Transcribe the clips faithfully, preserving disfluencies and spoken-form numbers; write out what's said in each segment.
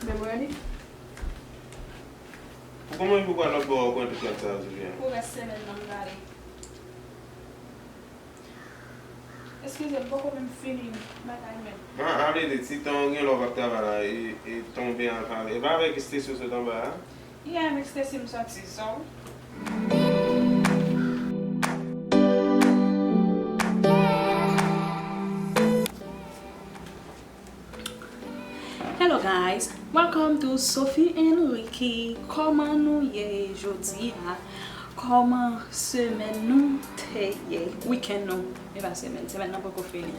February? Pou kòman pou pral lòt bò, ou pran tout gad sa yo, Sophia? Pou rès semèn nan, m prale. Eskize m, m poko menm fini batay mwen. Ah, a vle di, ti tan w gen lè w p ap travay la, e, e tonbe an favè. E pa avèk Stacy w sot anba a? Yeah, avèk Stacy m sòti, so. Hello guys, welcome to Sophie and Ricky. Kòman nou ye jodi a? Kòman semèn nou te ye? Weekend nou, e pa semèn, semèn nan poko fini.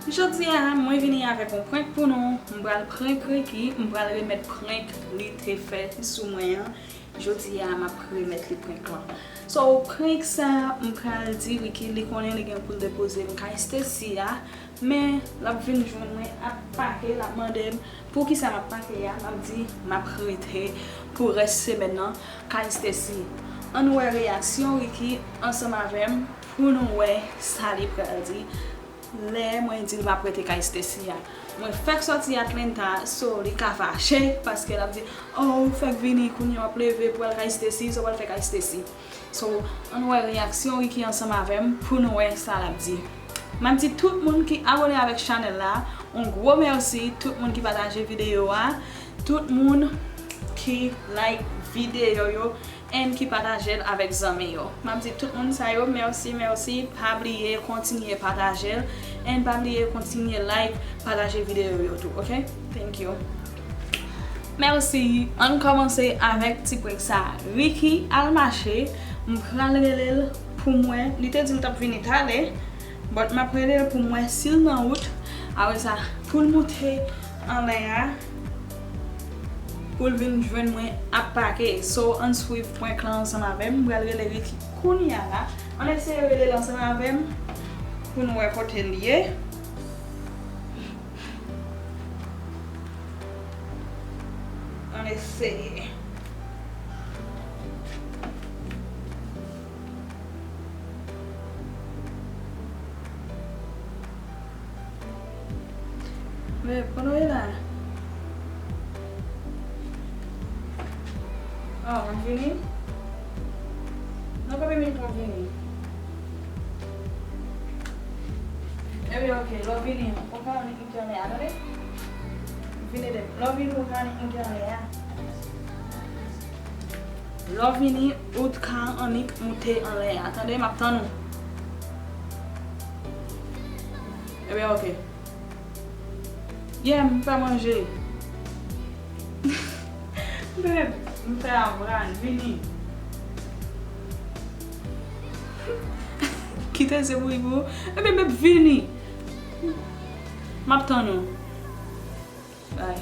Jodi a, mwen vini avèk yon prank pou nou. M pral prank Ricky, m pral remèt prank li te fè sou mwen an. Jodi a, m ap remèt li prank lan. So, prank sa, m pral di Ricky, li konnen li gen pou l depoze m kay Stacy a, men l ap vin jwenn mwen ap pake, l ap mande m poukisa m ap pake a, m ap di m ap rete pou rès semèn nan kay Stacy. Ann wè reyaksyon Ricky ansanm avè m pou nou wè sa li pral di. Lè mwen di l m ap rete kay Stacy a. Mwen fèk sòti Atlanta, so li ka fache, paske l ap di, "Oh, ou fèk vini, kounye a w ap leve pou al kay Stacy, sa w al fè kay Stacy?" So, ann wè reyaksyon Ricky ansanm avè m pou nou wè sa l ap di. M ap di tout moun ki abòne avèk chanèl la, yon gwo mèsi, tout moun ki pataje videyo a, tout moun ki like videyo yo, and ki pataje l avèk zanmi yo. M ap di tout moun sa yo, mèsi, mèsi. Pa bliye kontinye pataje l. And pa bliye kontinye like, pataje videyo yo tou, ok? Thank you. Mèsi. Ann kòmanse avèk ti prank sa. Ricky al mache, m pral rele l pou m wè. Li te di l t ap vini talè, but m ap rele l pou m wè si l nan wout. Apre sa, pou l moute anlè a, pou l vin jwenn mwen ap pake. So, ann swiv prank lan ansanm avè m. M pral rele Ricky kounye a la. Ann eseye rele l ansanm avè m pou n wè kote l ye. Ann eseye. Men, kote w ye la? Oh, m vini? Nan konbyen minit w ap vini? Ebyen, ok, lè w vini, ou ka annik moute anlè a, tande? Vini de, lè w vini, ou ka annik moute anlè a. Lè w vini, ou t ka annik moute anlè a, tande? M ap tann ou. Ebyen, ok. Yeah, m fè manje. Beb, m fè avwàn, vini. Kite se bouyi pou ou. Ebyen, beb, vini. M ap tann ou. Bay.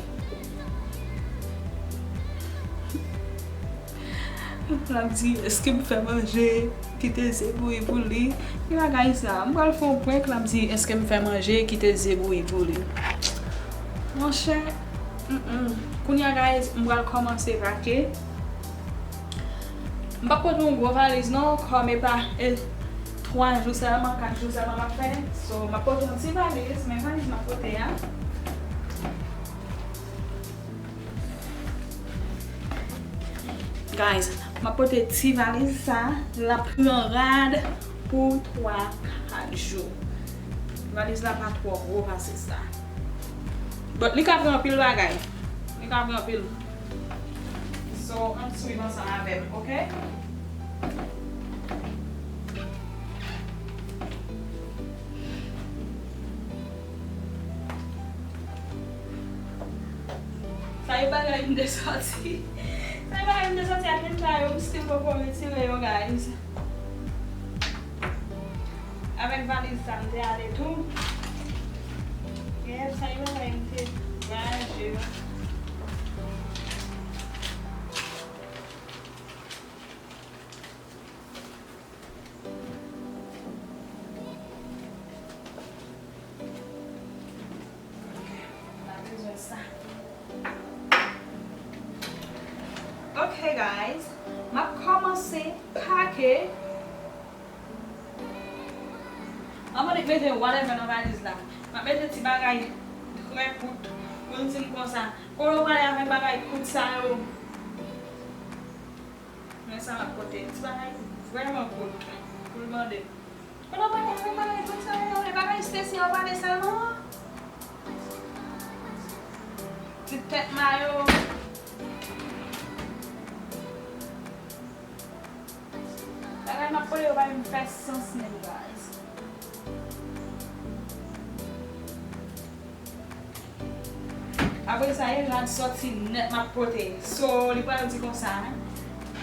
L ap di, èske m fè manje, kite ze bouyi pou li? Ki bagay sa? M pral fè yon prank, l ap di, èske m fè manje, kite ze bouyi pou li? Monchè, mm, mm. Kounye a, guys, m pral kòmanse pake. M p ap pote yon gwo valiz, non, kòm e pa, e, twa jou sèlman, kat jou sèlman m ap fè. So, m ap pote yon ti valiz, men valiz m ap pote a. Guys, m ap pote ti valiz sa, l ap pran rad pou twa, kat jou. Valiz la pa twò gwo pase sa. But li ka pran anpil bagay. Li ka pran anpil. So, ann swiv ansanm avè m, ok? Sa e bagay m te sòti. Sa e bagay m te sòti ak Linda yo, m still poko retire yo, guys. Avèk valiz sa, m te ale tou. Yep, sa e bagay m te raje yo. Ok, pa bezwen sa. Ok, guys. M ap kòmanse pake. Anvan de mete whatever nan valiz la, m ap mete ti bagay trè kout. Pou l di m konsa, kote w prale avèk bagay kout sa yo? Men sa m ap pote, ti bagay vrèman kout pou l mande. Kote w prale avèk bagay kout sa yo? E bagay Stacy yo prale sèlman? Ti tèt mayo. Bagay m ap pote yo pa menm fè sans menm, guys. Apre sa, e rad sòti nèt m ap pote. So, li pral di konsa,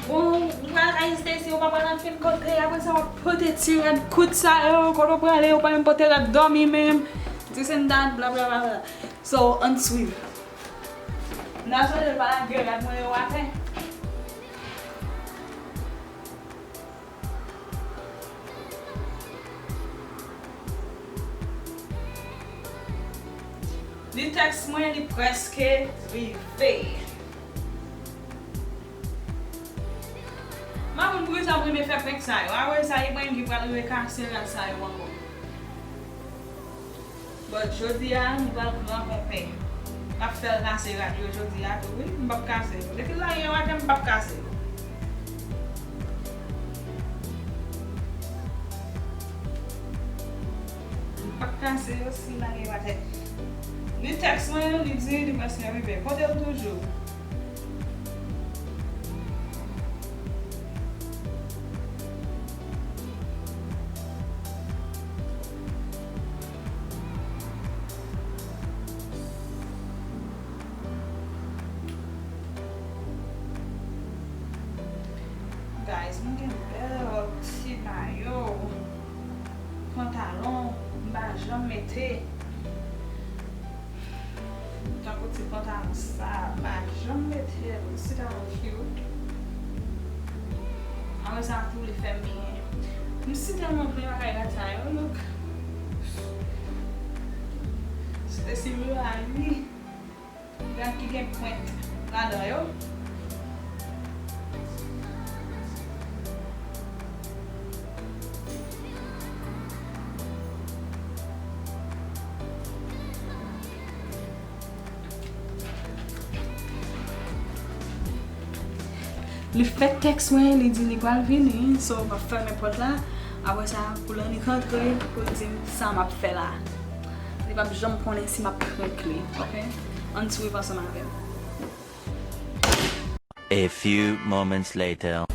bon, ou pral kay Stacy, ou pa pral anfen kote. Apre sa, w ap pote ti rad kout sa yo, kote w prale, ou pa menm pote rad dòmi menm. This and that, bla, bla, bla, bla. So, ann swiv. N a sonje l pa lage rad mwen yo atè. Li tèks mwen, li prèske rive. M pa konn poukisa m renmen fè prank sa yo. Apre sa, e mwen ki pral rekase rad sa yo ankò. But jodi a, nou pral pran konpè. M ap fè l kase rad yo jodi a tou, wi. M p ap kase yo. Depi l lage yo atè, m p ap kase yo. M p ap kase yo si l lage yo atè. Li tèks mwen, li di li prèske rive. Kote l toujou? Guys, mwen gen bèl ti mayo, pantalon, m pa janm mete. Tankou ti pantalon sa, m pa janm mete l. Li si tèlman cute. Apre sa, tou li fè m byen. M si tèlman vle bagay rad sa yo, look. Se si m rayi. Rad ki gen pwent ladan yo. Li fèk tèks mwen, li di li pral vini, so m ap fèmen pòt la. Apre sa, pou l annik rantre, pou l di m sa m ap fè la. Li p ap janm konnen si m ap prank li, oke? Ann swiv ansanm avè m. A few moments later.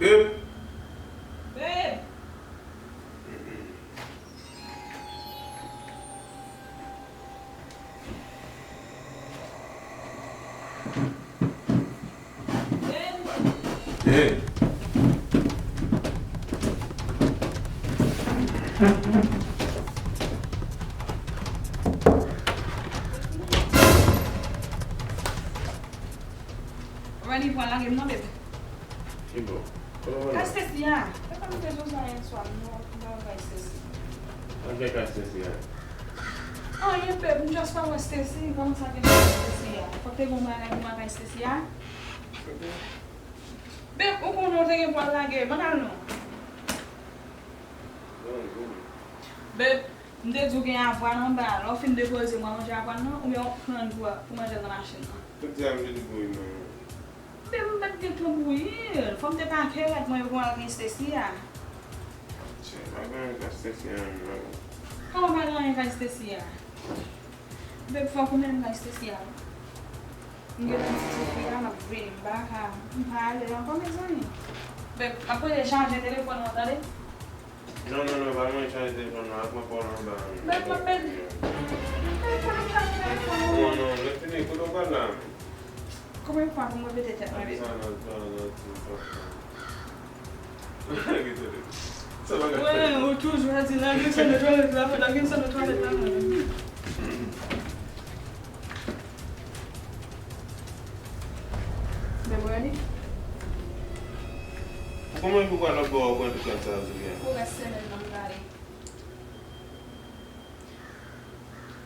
Babe. Babe. Hey. Rani pran lage m nan, babe. Ki bò? Kote w wè l la? Kay Stacy a. Papa m te jwenn sa yè swa, m nan kay Stacy. Sa w fè kay Stacy a? Anyen, babe, m just pa wè Stacy, kòman sa gen nan kay Stacy a? Fòk te gen yon bagay pou m al kay Stacy a. Babe, ou konnen w te gen pou al lage, m ann al non. Babe, m te di w gen avwàn anba a, lè w fin depoze m, w a manje avwàn nan, oubyen w ap pran l pou, pou manje l nan machin nan? Tout di a m vin bouyi non. Men m pa t gen tan bouyi l. Fò m te pake rad mwen yo pou m al gen Stacy a. Chè, pa gen anyen kay Stacy a menm non. Kòman pa gen anyen kay Stacy a? Babe, fòk ou mennen m kay Stacy a. M gen yon ti soufri la, m ap vini. M pa ka, m pa ale ankò, mezanmi. Babe, m ap prese chanje telefòn nan, tande? Non, non, non, pa mwen chaje telefòn nan, al pran pa w nan anba. Men, men, men. Men, fò nou chaje telefòn nan. Non, non, lè fini, kote w pral la? Konbyen fwa pou m repete tèt mwen, baby? Sa nan, sa nan, sa nan. Sa bagay. Wè, ou toujou ap di, lage sa nan twalèt la, lage sa nan twalèt la. Babe, ready? Ou konprann pou Ou al lòt bò, ou pran tout gad sa yo sou li a. Pou rès semèn nan, m prale.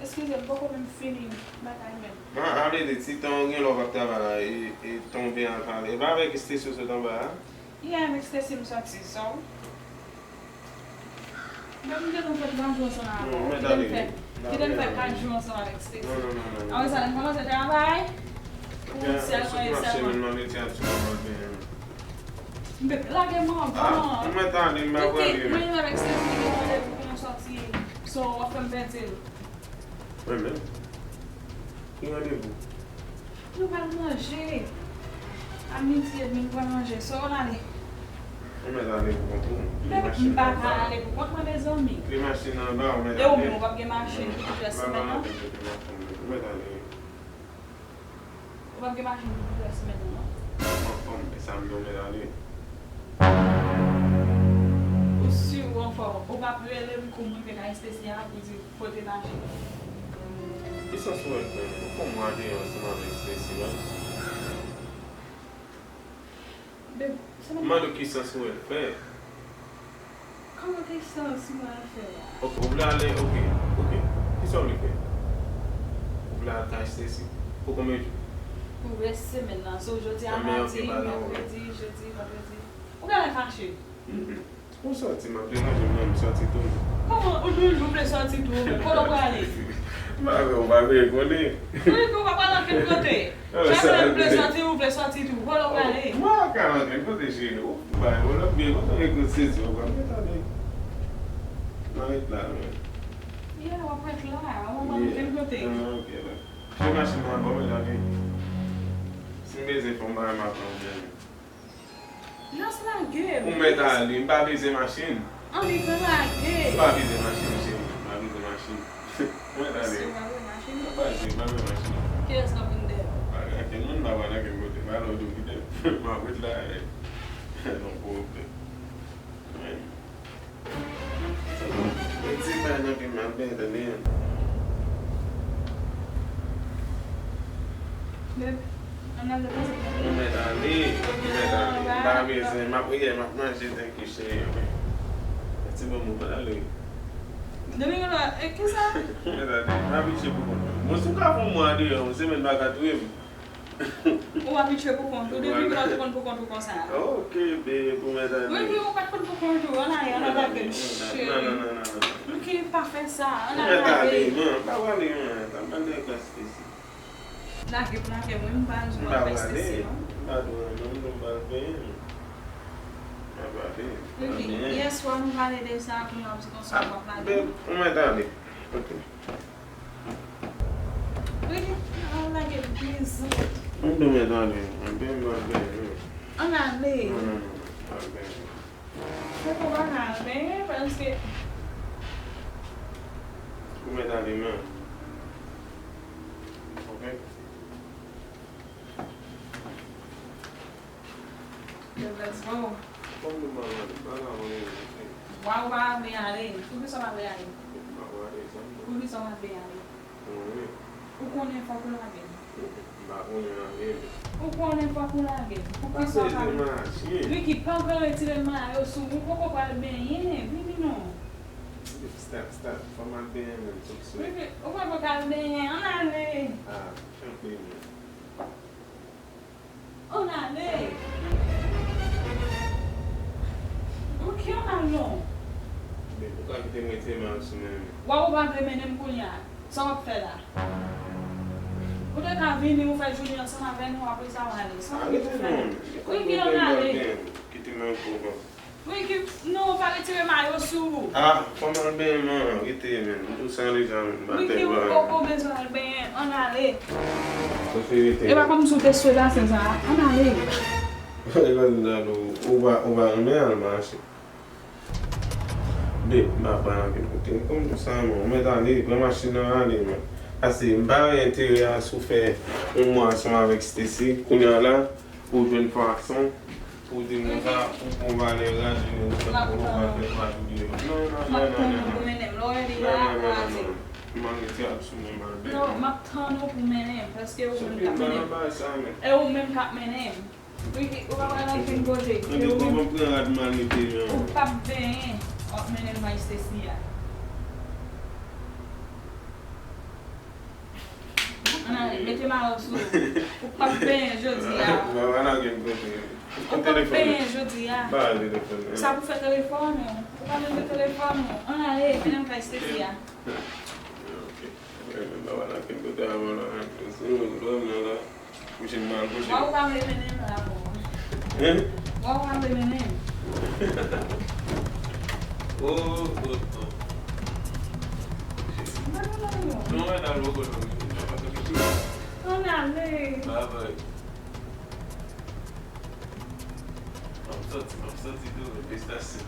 Eskize m, m poko menm fini bagay menm. Ah, ale di, ti tan w gen lè w p ap travay la, e, e tonbe al pale. E pa avèk Stacy w sot anba a? Yeah, avèk Stacy m sòti, so. Menm m gentan fè twa jou ansanm avè w. Non, mèt ale. Kite m fè, kite m fè kat jou ansanm avèk Stacy. Non, non, non, non, non. Apre sa, lè m kòmanse travay, pou sèlman e sèlman. Mwen mete a sou mwen, men. M bebe, lage m anvan. Ah, ou mèt ale, m pa prale. Mwen menm avèk Stacy, li gen randevou pou nou sòti. So, w ap fè m pèdi l. Mwen menm? Ki randevou? Nou pral manje. A midi edmi, nou pral manje. So, ann ale. Ou mèt ale pou kont ou. Bebe, m pa ka ale pou kont mwen, mezanmi. Kle machin nan anba, ou mèt ale. E ou menm, ou p ap gen machin pou tout rès semèn nan? Ou mèt ale. Ou p ap gen machin pou tout rès semèn nan, non? Ou anfòm, e sa m di w, mèt ale. Ou si ou anfòm, ou p ap rele m kou m rive kay Stacy a pou di pote machin. Ki sans ou wè l fè? Ou fè yon mwa deyò ansanm avèk Stacy, wi. Babe, se pa... M mande w ki sans ou wè l fè. Kòman ki sans mwen fè a? Ok, ou vle ale, ok, ok. Kisa w vle fè? Ou vle al kay Stacy? Pou konbyen jou? Pou rès semèn nan. So, jodi a madi, mèkredi, jedi, vandredi. Ou genlè fache. Ou sòti, m ap deranje m, non, m sòti tou. Kòman ou toujou vle sòti tou? Kote w prale? M pa vle, ou pa vle konnen. Wi, ou pa prale ankenn kote. Chak lè m vle sòti, ou vle sòti tou. Kote w prale? M pa ka ankenn kote, cheri. Ou bay, ou lòt byen, kote w ekout sezi, ou pa vle tande. M a ret la, mwen. Yeah, w ap ret la, ou pa prale ankenn kote. Ah, ok, la. Kite machin nan anba w, mwen tande. Si m bezwen fè yon bagay, m ap pran w byen. Just lage m. Ou mèt ale, m pa bezwen machin. Annik lage. M pa bezwen machin, cheri, m pa bezwen machin. Ou mèt ale. Si w pa bezwen machin. M pa bezwen, m pa bezwen machin. Kilès k ap vin dèyè w? Pa gen ankenn moun, m pa pral ankenn kote. M pa lè w di w kite m. M ap ret la, eh. Non, pwoblèm. Ti bay nan pi mal, ben, tande. Beb, ann ale pase. Ou mèt ale, ou mèt ale. M pa bezwen, m ap, yeah, m ap manje tanki cheri, wi. Ti bonbon, ann ale. Domingo la, e kisa? Ou mèt ale, m abitye pou kont mwen. Mwen, si w ka fè yon mwa deyò, yon semèn pa ka touye m. Ou abitye pou kont ou, depi lè w te konn pou kont ou konsa. Ok, babe, ou mèt ale. Wi, wi, ou pa t konn pou kont ou, ann ale, ann ale avè m, cheri. Non, non, non, non, non. Ricky, pa fè sa, ann ale. Ou mèt ale, non, pa prale, non, sa m pral nan klas Stacy. Lage m, lage m, wi, m pa al jwe avèk Stacy, non. M pa dwe, non, m pral benyen m. M pa prale. Ricky, yèswa nou pale de sa, kounye a w di konsa w p ap lage m. Babe, ou mèt ale. Ok. Wi, al lage m plezi. Mwen dòmi tande, mwen byen, mwen byen, wi. Ann ale. Non, non, non, non, al byen. Fè konpa n al byen, paske... Ou mèt ale, men. Ok. Let's go. Kòm nou pa wè, nou pa ka wè, ok. Wa, ou pa vle ale. Poukisa w pa vle ale? M pa wè, sa m wè. Poukisa w pa vle ale? Mwen. Ou konnen fòk ou lage m. M pa konnen anyen. Ou konnen fòk ou lage m. Poukisa w pa vle? Ricky, pa pran retire mayo sou ou, ou poko pral benyen, vini non. Stop, stop. Fò m al benyen menm, tout swit. Ricky, ou pa poko al benyen, ann ale. Ah, tanpri menm. Ann ale! Ricky, ann al non! Bebe, ou ka kite m retire mayo sou men m. Wa, ou pa vle mennen m kounye a. Sa w ap fè la? Ou te ka vini, ou fè jounen ansanm avè nou, apre sa w ale. Sa w vle pou fè? Ricky, ann ale! Kite m anko. Ricky, non, pa retire mayo sou ou. Ah, fò m al benyen, man, rete, men. M tou san deja, men. Ricky, ou poko bezwen al benyen, ann ale. E pa kòmsi w te swe basen sa a, ann ale. Ou pa, ou pa renmen al mache. Babe, m pa pral ankenn kote. Kòm tou sa, man, ou mèt ale, pran machin nan, ale, man. Pase, m pa wè enterè a si w fè yon mwa ansanm avèk Stacy, kounye a la, pou w jwenn fason. Pou di m konsa, ou pran valè raje, ou fè pran valè raje. Non, non, non, non, non, non. Non, non, non, non, non. M anrete ap sou mwen, m al benyen. Non, m ap tann ou pou mennen m, paske ou menm k ap mennen m. E ou menm k ap mennen m. Ricky, ou pa pral ankenn kote. Tande kòman m pran rad mal mete jan. Ou p ap benyen, w ap mennen l bay Stacy a. Ann ale, mete mayo sou ou. Ou p ap benyen jodi a. Ou p ap benyen jodi a. Sa pou fè telefòn ou. Ou pa jwenn telefòn ou. Ann ale, mennen m kay Stacy a. Mwen pa pral ankenn kote avè w la. Mwen pa pral ankenn kote avè w la. Kouche m pral kouche. Wè ou pa vle mennen m la, bon. Hein? Wè ou pa vle mennen m. Oh, oh, oh. Mwen pa vle mennen m. Non, mwen al wè w. Ann ale. Bye bye. M ap soti, m ap soti tou, men estasyon.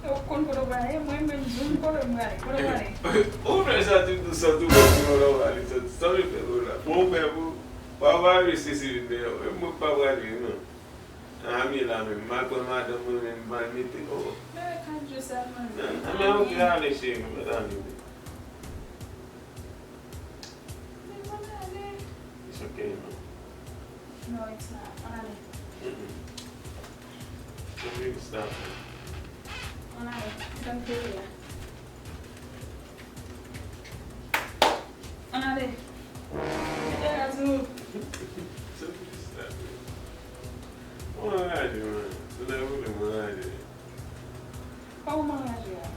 Ou konn kote w prale, mwen menm, di m kote m prale, kote w prale. Ou fè sa tou, tou sa tou, bon, di mwen w prale, sa, sa w fè kote la. Bon, fè pou, pa prale, se, se, men, mwen pa prale, non. A, m ye la menm, m al pran madanm mwen menm, m al mete, oh. Men, kat jou sèlman. Nan, nan, men, ok, ale, cheri, mwen ale. Men, mwen ale. It's okay, man. No, it's not. Ann ale. Mm-mm. Don't even stop. Ann ale. Fèm peye a. Ann ale. Kite la di nou. Don't even stop. Mwen anraje, man. Sou lè vole, mwen anraje. Kòman w anraje a?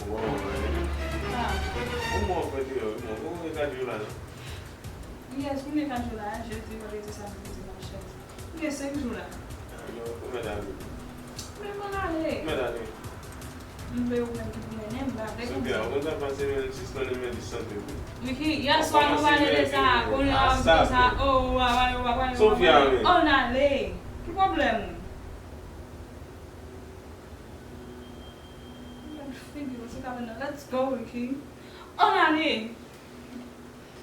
Kòman w anraje? Ah. Kòman w fè deyò, kòman w fè kat jou la, non? Yes, m gen kat jou la, jedi, vandredi, samdi, dimanch, lendi. M gen senk jou la. Ah, non, ou mèt ale. Men mwen ale. Ou mèt ale. M vle ou menm ki pou mennen m, m pa vle konsa. Sophia, ou konn sa pase, men sispann mete sante pou. Ricky, yè swa nou pale de sa, kounye a w di sa, oh, wa, wa, wa, wa, wa, Sophia, men. Ann ale. Ki pwoblèm ou? Gad figi w, se ka vin nan. Let's go, Ricky. Ann ale.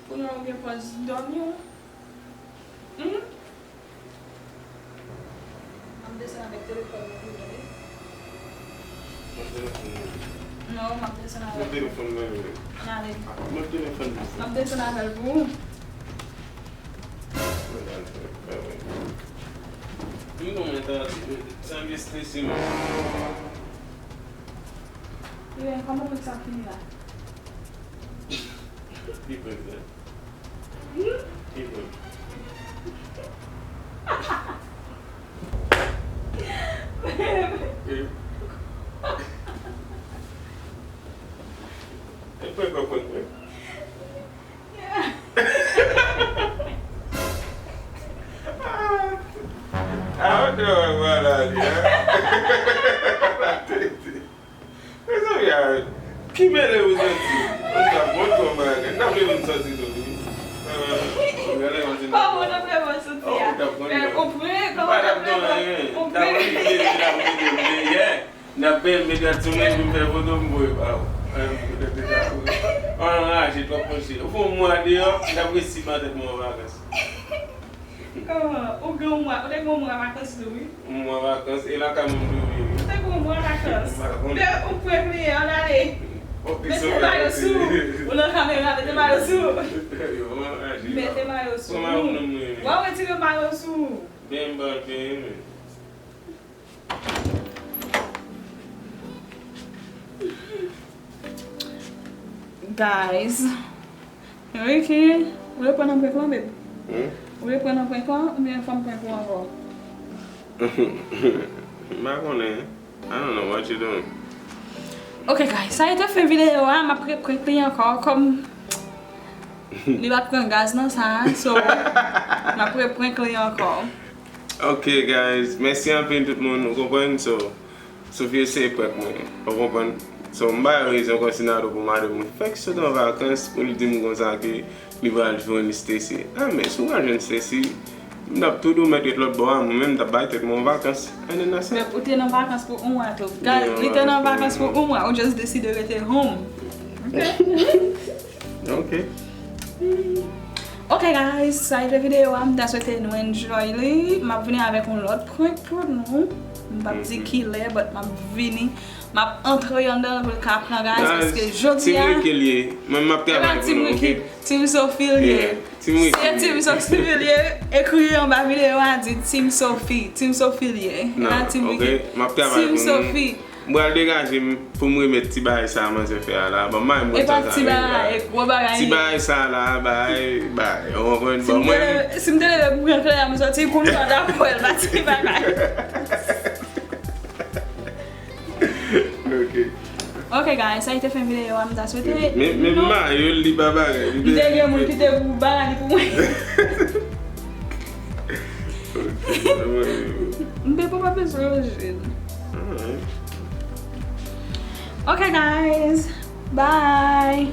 Kounye a ou gen pòz dòmi w. Hmm? M ap desann avèk telefòn mwen pou mwen, wi. Mwen telefòn mwen. Non, m ap desann avèk ou. Mwen telefòn mwen, wi. Ann ale. Mwen telefòn mwen. M ap desann avè l pou ou. Mwen al fè bagay. Wi, non, men ta, sa vye strese, mwen. Wi, kòman prank sa fini la? Ki prank sa? Hmm? Ki prank? E prank ou prank mwen? Ah, ah, ok, wè, vwala li, hein. Mezanmi, a, ki mele ou santi? Ou ta bon twò bagay. N ap leve n santi tou, wi. Ah, ou gade yon ti... Kòman w t ap leve w santi a? Ou t ap konn. Ou prè, kòman w t ap leve w? Ou prè. N ap benyen met gad sou mwen, epi m fè foto, m voye ba ou. An, anraje, twòp panse. Ou fè yon mwa deyò, n ap resi maten pou yon vakans. Kòman? Ou gen yon mwa, ou te gen yon mwa vakans tou, wi. Yon mwa vakans, e lakay mwen m dwe ye, wi. Ou te gen yon mwa vakans. M pa konnen. Men ou prank li ye, ann ale. Mete mayo sou ou. Ou nan kamera, mete mayo sou ou. Yo, mwen anraje. Mete mayo sou ou. Wè w retire mayo sou ou. Ben, m pa benyen, men. Guys, Ricky, ou reprann nan prank lan, babe? Hmm? Ou reprann nan prank lan, oubyen fò m prank ou ankò? M pa konnen. I don't know what you doing. Ok, guys, sa a te fen videyo a, m ap reprank li ankò, kòm li pa t pran gaz nan sa a, so, m ap reprank li ankò. Ok, guys, mèsi anpil tout moun, ou konprann, so, Sophie eseye prank mwen, ou konprann? So, m ba yo rezon kòm si Nado pou madanm mwen fèk sot an vakans pou li di m konsa ke li pral jwenn Stacy. Ah, men si w pral jwenn Stacy, m t ap tou di w mèt ret lòt bò a, mwen menm m t ap bay tèt mwen yon vakans. And then that's it. Ou te nan vakans pou yon mwa tou. Guys, li te nan vakans pou yon mwa, ou just deside rete home. Ok. Ok. Ok, guys, sa a te videyo a, m ta swete nou enjoy li. M ap vini avèk yon lòt prank pou nou. M p ap di kilè, but m ap vini. M ap antre anndan pou l ka pran rayz, paske jodi Team a, Ricky l ye. Mwen, m ap e pa travay pou Team nou, Ricky, ok? Team Sophie l ye. Yeah. Team Ricky Se l ye. Team Sophie l ye, ekri anba videyo a, di Team Sophie, Team Sophie l ye. E pa Non, Team ok? Ricky. M ap travay Team pou nou. Sophie. M pral degaje m pou m remèt ti bagay sa a manzè fè a la. Bon, m pa menm E pa konn sa ti vre, bagay, bagay. e gwo bagay. Ti bagay sa a la, bagay, bagay. Ou konprann? Si Bon, m te mwen, leve, si m te leve pou m pran klè a, m soti konn sa dapwèl, pa ti bagay. ok. Ok, guys, sa a te fen videyo a, m ta swete. Men, men nou- mayo, li pa bagay. M te gen moun ki te pou bagay pou mwen. M te pou pa bezwen yo jwenn. Alright. Ok, guys. Bye.